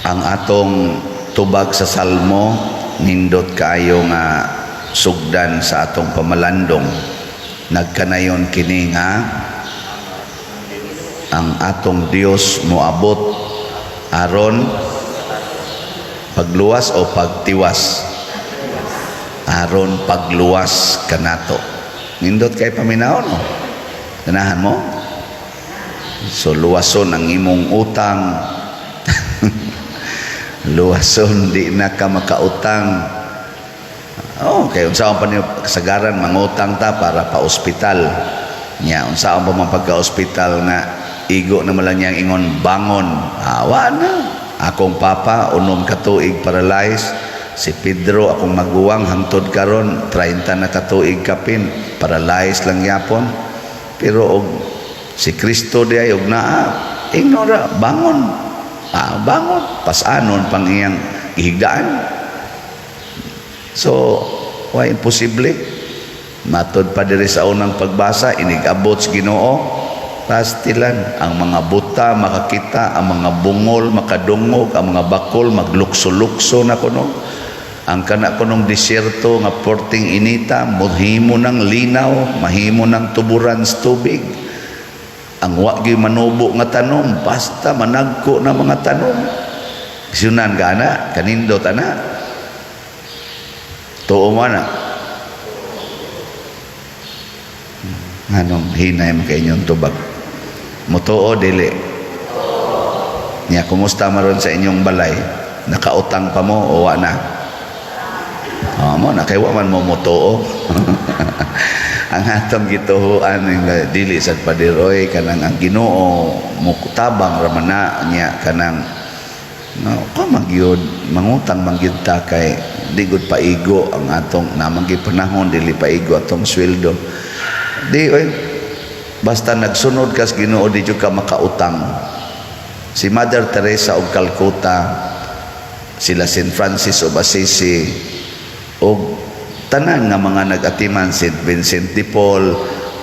Ang atong tubag sa Salmo, nindot kaayo nga sugdan sa atong pamalandong. Nagkanayon kini nga ang atong Dios moabot aron pagluwas o pagtiwas, aron pagluwas kanato. Nindot kay paminawon mo, ganahan mo. So luwason ang imong utang, luwason di na ka makautang. Oh, kay unsaon pa niyo kasagaran mangutang ta para pa ospital nya, unsaon pa man pagka-ospital nga igo na man lang niyang ingon bangon, awa na. Akong papa 6 ka tuig paralyzed. Si Pedro, akong maguwang, hangtod karon 30 na ka tuig kapin paralyzed lang yapon. Pero og si Kristo di ay og naa ignora, bangon, ah, bangon, pasanon pang iyang gihigdaan. So why imposible? Matod pa diri sa unang pagbasa, inig-abot sa Ginoo, pastilan ang mga buta makakita, ang mga bungol makadungog, ang mga bakol maglukso-lukso na kuno, ang kana kunong disyerto nga porting inita mohimo ng linaw, mahimo ng tuburan sa tubig, ang wa gyud manubo nga tanom basta managko na mga tanom. Sunan ka ana, kanindot ana, tuo mo na. Anong hinay mo kay inyong tubag? Mutuo, dili? Nya, kumusta maron sa inyong balay? Nakautang pa mo o wa na? Oh, mo na kay wa man mo mutuo. Ang atong gituhuan nga dili sad padiroy, kanang ang Ginoo mutabang ra man na niya, kanang no ka magyud mangutang man gyud ta kay di gud paigo ang atong namang panahon, dili paigo atong sweldo. Di oy, basta nagsunod kas Ginoo, di jud ka makautang. Si Mother Teresa og Calcutta, sila Saint Francis of Assisi og tanan nga mga nag-atiman, Saint Vincent de Paul,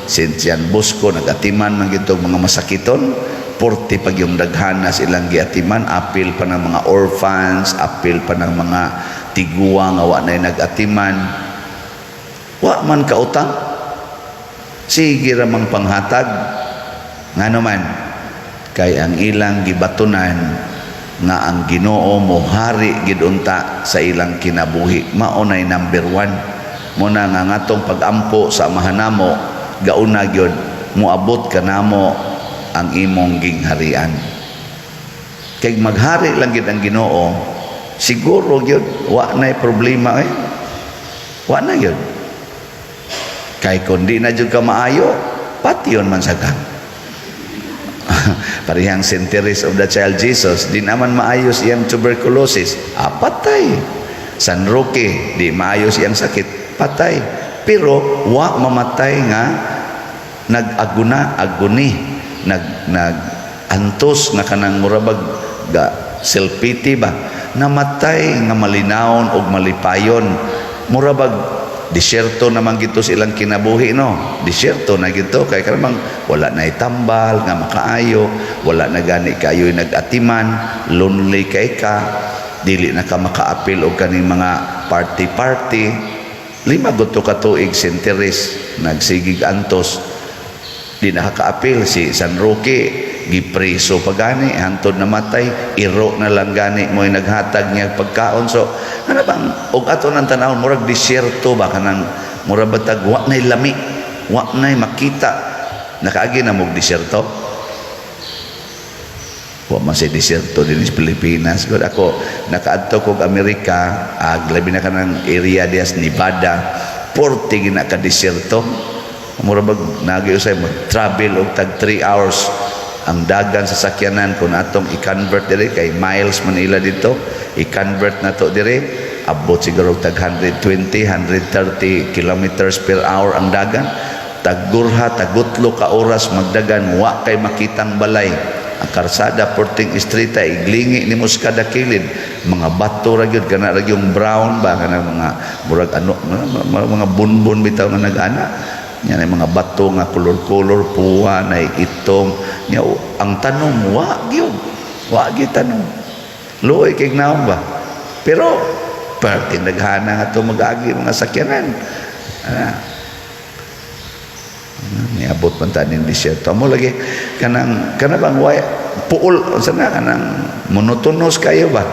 Saint Juan Bosco, nag-atiman man gyud mga masakiton. Porte pag yung daghana silang giatiman, apil pa ng mga orphans, apil pa ng mga tiguang nga wa na nag-atiman. Wa man kautang, sige ra mang panghatag. Ngano man? Kay ang ilang gibatunan nga ang Ginoo mohari gid unta sa ilang kinabuhi, mao nay number one. Mo na nga ngatong pagampo sa Amahan namo, gauna gyud moabot kanamo ang imong gingharian. Kay maghari lang gid ang Ginoo, siguro gyud wa nay problema eh, wa na gyud. Kay kung di na jud ka maayo, patyon man sa ka. Parehang Saint Therese of the Child Jesus, di naman maayos iyang tuberculosis, ah, patay. San Roque, di maayos iyang sakit, patay. Pero wa mamatay nga nag-aguna, aguni, nag nag antos nga kanang murabag ga self-pity ba. Namatay nga malinawon og malipayon. Murabag disyerto naman gito sa ilang kinabuhi, no? Disyerto na gito kay kanang wala na itambal nga makaayo, wala na gani kayo nag-atiman, lonely kay ka, dili na ka makaapil og kaning mga party-party. 5 gud to ka tuig Saint Therese nagsigig antos, di nakakaapil. Si San Roque gipreso pa gani hantod namatay, iro na lang gani mo'y naghatag niya pagkaon. So ano bang og ato nang tanawon, murag disyerto ba, kanang murag batag wa nay lami, wa nay makita. Nakaagi na mog disyerto? Wa man sa disyerto din sa Pilipinas. Gud ako nakaadto kog Amerika, ag labi na kanang area dias Nevada, porte gina ka disyerto. Mura bag nagi usay mo travel og tag 3 hours ang dagan sa sakyanan. Kung atong i-convert dire kay miles man ila dito, i-convert na to dire, abot siguro og tag 120 130 kilometers per hour ang dagan. Tag-gurha, tagutlo ka oras magdagan, wa kay makitang balay. Ang karsada porting istrita, iglingi nimo sa kada kilid mga bato ra gyud, kana ra yung brown ba, kana mga murag ano, mga bunbon bitaw nga nag-ana nya, na mga bato nga kolor-kolor, puwa na itom nya. Ang tanom wa gyud, wa gyud tanom. Luoy kay naong ba. Pero perting daghana nga to mag-agi mga sakyanan. Ah, niabot man ta ning disyerto. Amo lagi kanang kana bang way puol, unsa na, kanang monotonous kayo ba?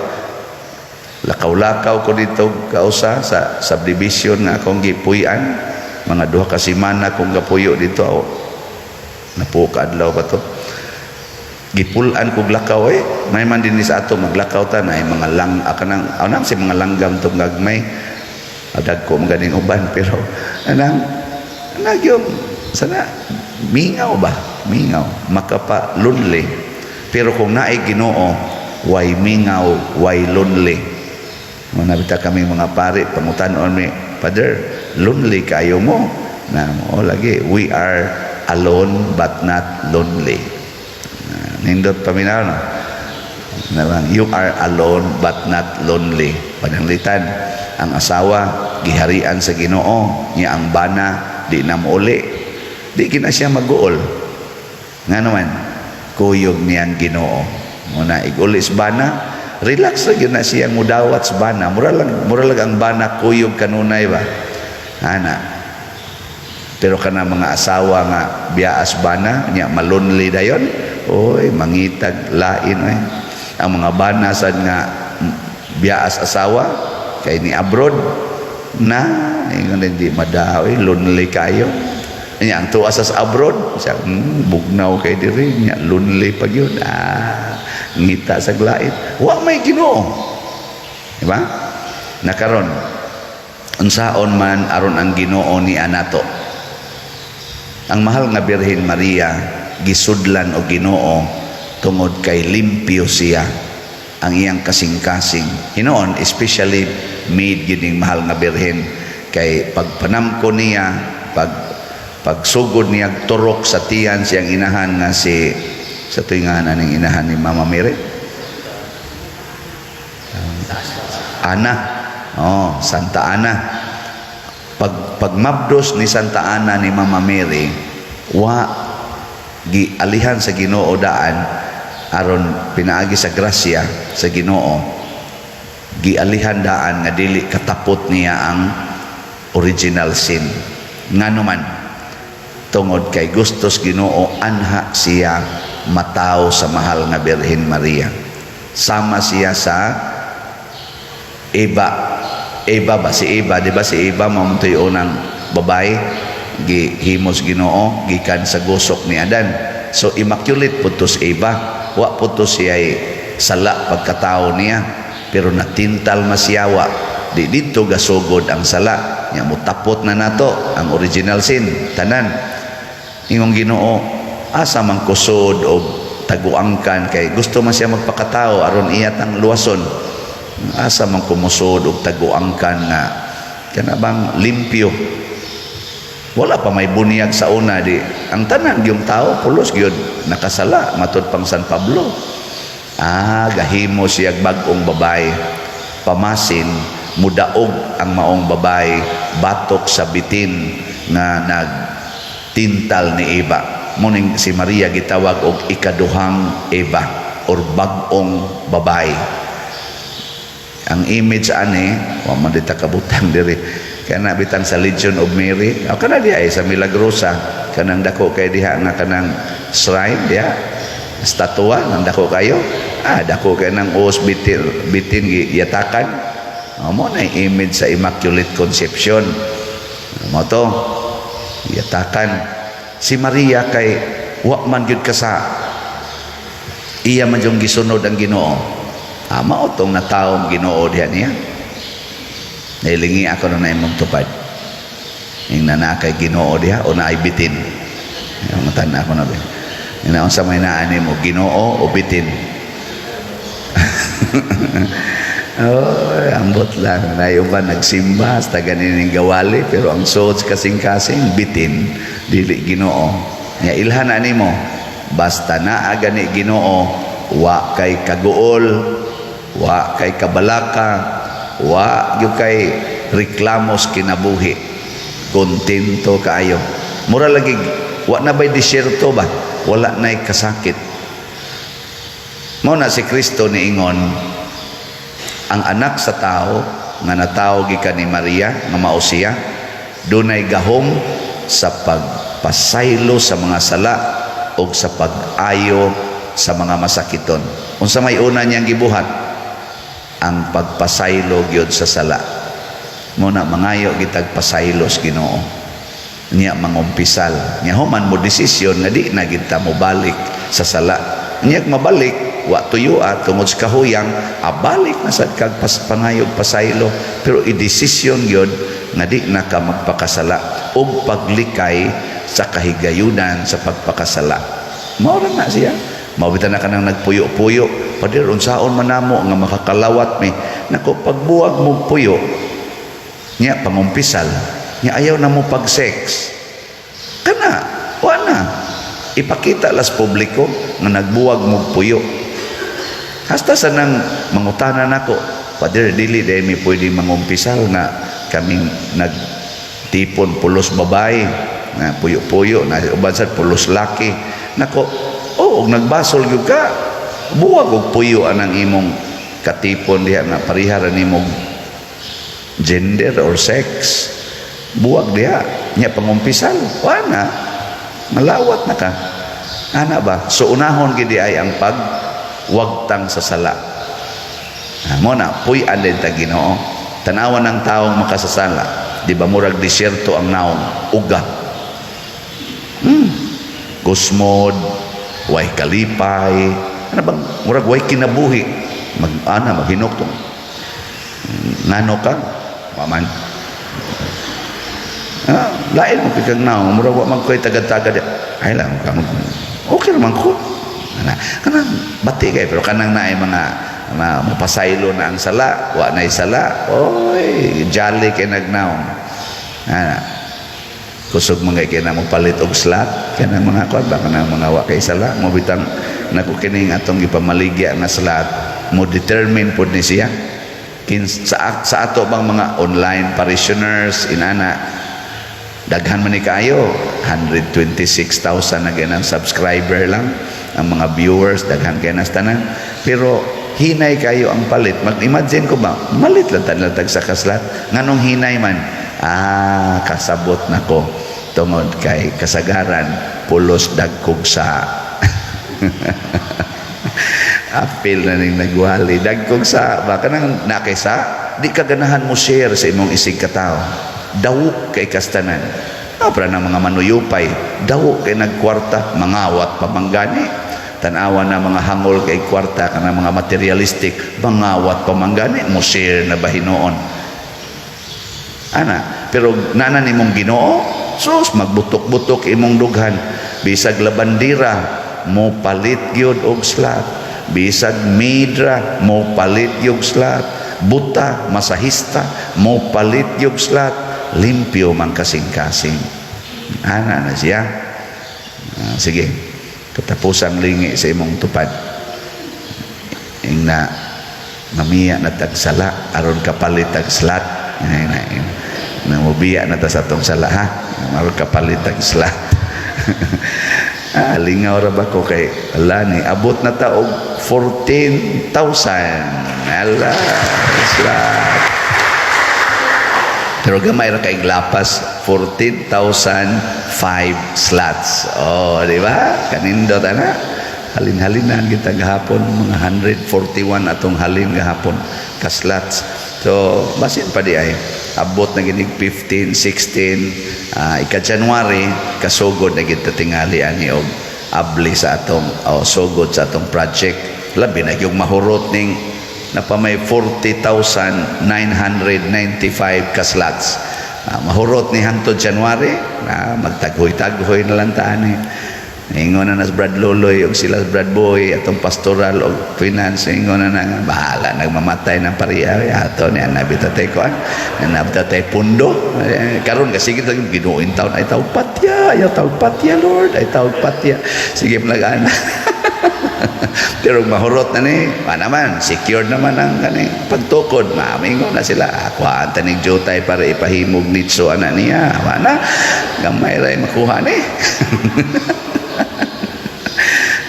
Lakaw-lakaw ko dito kausa sa subdivision nga akong gipuy-an. Mga 2 ka semana kong gapuyo dito aw napuo ka adlaw pa to. Gipulan kog lakaw eh. May man din sa ato maglakaw ta na mga lang kanang anang si mga langgam tong gagmay. Dagko man ganing uban, pero anang nagyong sana mingaw ba, mingaw, makapa lonely. Pero kung naay Ginoo, way mingaw, way lonely. Mga nabita kami mga pare, pangutan-on mi, "Father, lonely kayo mo?" Na oh, lagi, we are alone but not lonely. Nindot paminaw, no? Nabang, you are alone but not lonely. Pananglitan, ang asawa giharian sa Ginoo, niya ang bana di na mouli. Di kina siya mag-uol. Nga naman, kuyog niyang Ginoo. Muna iguli sa bana, relax ra gyud na siya mudawat sa bana. Mura lang ang bana kuyog kanunay ba. Ana. Pero kana mga asawa nga biyaas bana, nya malonely dayon, oy, mangitag lain oy. Ang mga bana sad nga biyaas asawa kay ni abroad na, ingon hindi madaw, lonely kayo. Nya ang tuwa sa abroad siya, bugnaw kay diri, nya lonely pa gyud. Ah, ngita sa lain. Wa may Ginoo. Di ba? Nakaron, unsaon man aron ang Ginoo ni anato? Ang mahal nga Birhen Maria gisudlan og Ginoo tungod kay limpyo siya ang iyang kasing-kasing. Hinoon, especially made gyud ning mahal nga Birhen kay pagpanamko niya, pagsugod niya turok sa tiyan siyang inahan nga si sa tuwing nga ning inahan ni Mama Mary, Ana. Oh, Santa Ana. Pagmabdos ni Santa Ana ni Mama Mary, wa gialihan sa Ginoo daan aron pinaagi sa grasya sa Ginoo, gialihan daan nga dili katapot niya ang original sin. Ngano man? Tungod kay gustos Ginoo anha siya matawo sa mahal nga Birhen Maria. Sama siya sa Eva. Eva ba? Si Eva, di ba? Si Eva mao man unang babae gihimos Ginoo gikan sa gusok ni Adan. So immaculate pud to si Eva, wa pud to siya sala pagkatao niya, pero natintal masyawa di dito gasugod ang sala nya, mutapot na nato ang original sin tanan. Ingong Ginoo, asa man kusod og taguangkan, kay gusto man siya magpakatao aron iya tang luwason, asa man kumusod og taguangkan nga kana bang limpyo, wala pa may bunyag sa una, di ang tanan yung tao pulos gyud nakasala matud pang San Pablo. Ah, gahimo siya bag-ong babae, pamasin mudaog ang maong babae batok sa bitin nga nagtintal ni Eva. Muning si Maria gitawag og ikaduhang Eva or bag-ong babae. Ang image ani, wa man dita kabutang diri, kana bitang sa Legion of Mary o kana diha ay sa Milagrosa, kanang dako kay diha nga kanang shrine diha, estatua nang dako kayo. Ah, dako kay nang uos, bitin bitin giyatakan. Oh, mo na yung image sa Immaculate Conception mo to, yatakan si Maria kay wa man gyud kasa, iya man yung gisunod ang Ginoo. Ah, mao tong natawong Ginoo diha niya. Nailingi ako na imong tupad ing na kay Ginoo diha o naay bitin. Yung tan ako na ba ina, unsa may naa nimo, Ginoo o bitin? Oh, ambot lang. Na uban nagsimba sa ganining gawali, pero ang suod sa kasing-kasing bitin, dili Ginoo. Nya ilhan na nimo, basta naa gani Ginoo, wa kay kaguol, wa kay kabalaka, wa gyud kay reklamos kinabuhi. Kontento kaayo. Mura lagi wa na bay disyerto ba? Wala na'y kasakit. Mao na si Kristo niingon, Ang Anak sa Tao nga natawo gikan ni Maria nga mao siya, dunay gahom sa pagpasaylo sa mga sala o sa pag-ayo sa mga masakiton. Unsa may una niyang gibuhat? Ang pagpasaylo gyud sa sala. Mao na mangayo gitag pasaylo sa Ginoo. Nya mangumpisal. Nya human mo desisyon nga di na kita mobalik sa sala. Nya mabalik, wa tuyua tungod sa kahuyang, abalik na sad kag pangayog pasaylo, pero i-desisyon gyud nga di na ka magpakasala ug paglikay sa kahigayunan sa pagpakasala. Mao ra na siya. Mao bitaw na kanang nagpuyo-puyo, "Pader, unsaon man namo nga makakalawat mi?" Nako, pagbuwag mo puyo nya, pangumpisal nya, ayaw na mo pag-sex kana, wa na ipakita las publiko nga nagbuwag mo puyo. Hasta sa nang mangutana nako, "Father, dili diay mi pwede mangumpisal nga kaming nagtipon pulos babae na puyo-puyo na, uban sad pulos laki." Nako, oh, og nagbasol gyud ka, buwag og puyo anang imong katipon diha nga pareha ra nimong gender or sex. Buwag diha nya, pangumpisal, wa na malawat na ka ana ba. So unahon gid ay ang pag wagtang sa sala. Ah, mao na puy-an din ta Ginoo. Tanawan ng taong makasasala, di ba murag disyerto ang naong, uga. Kusmod, way kalipay, ano bang murag way kinabuhi. Mag ana maghinuktong. Ngano ka? Waman. Ah, lain mo kang naong, murag wa man ko'y tagad-tagad. Ay lang ka, okay naman ko. Ana, kanang bati kay, pero kanang naay mga mapasaylo na ang sala, wa na'y sala, oy, jolly kay nagnaong. Ana, kusog mga kay na mo palit og slot, kanang mga kwan ba, kanang mga wa kay sala, mo bitang nako kining atong gipamaligya nga slot, mo determine pod ni siya. Kin, sa ato bang mga online parishioners inana, daghan man ni kaayo, 126,000 na ganang subscriber lang ang mga viewers, daghan kay nas tanan, pero hinay kayo ang palit. Mag-imagine ko ba, malit lang tanan tag sa ka-slot. Nganong hinay man? Ah, kasabot nako, tungod kay kasagaran pulos dagkog sa apil na ning nagwali dagkog sa ba. Kanang nakisa di ka ganahan mo share sa imong isig katao, dawok kay kastanan. Ah, para ng mga manuyupay, dawok kay nagkwarta, mangawat pamanggani. Tanawa na mga hangol kay kwarta, kana mga materialistic, mangawat pamanggani mo share na ba hinuon ana. Pero nana nimong Ginoo, sus, magbutok-butok imong dughan. Bisag labandira mo palit gyud og slot, bisag midra mo palit gyud slot, buta masahista mo palit gyud slot, limpyo man kasing-kasing ana na siya. Ah, sige, katapusang lingi sa imong tupad ing na mamiya na tagsala aron kapalit tag slot. Ay, na, na mobiya na ta sa atong sala ha, aron kapalit tag slot. Ah, lingaw ra ba ko kay ala ni abot na ta og 14,000. Ala, slot. Pero gamay ra kay lapas, 14,005 slots. Oh, di ba? Kanindot ana. Halin-halinan kita gahapon, mga 141 atong halin gahapon ka slots. So, basin pa di ay abot na ginig 15, 16, ika January kasugod na gid ta tingali ani og abli sa atong, oh, sugod sa atong project. Labi na yung mahurot ning napa may 40,995 ka slots. Ah, mahurot ni hangtod January na, magtaghoy-taghoy na lang ta ani. Ingon na nas Brad Loloy og sila Brad Boy atong pastoral og finance, ingon na na nga, bahala nagmamatay ng pariya ato ni anabita tay kuan, anabita tay pundo. Eh, karon kasi sige Ginoo, taon ay tawag patya, ayaw tawag patya, Lord, ay tawag patya, sige plagana. Pero mahurot na ni, pa naman, secured naman ang kani pagtukod, mamingo na sila. Kuhaan tanig jutay para ipahimog nitso ana niya. Wala, gamay ra makuha ni.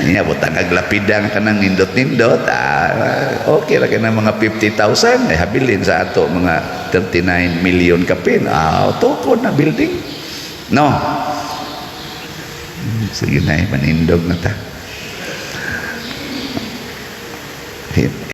Niya butang aglapidang kanang nindot-nindot, ah, okay ra kana mga 50,000 ay habilin sa ato mga 39 million kapin. Ah, tukod na building. No. Sige na, manindog na ta.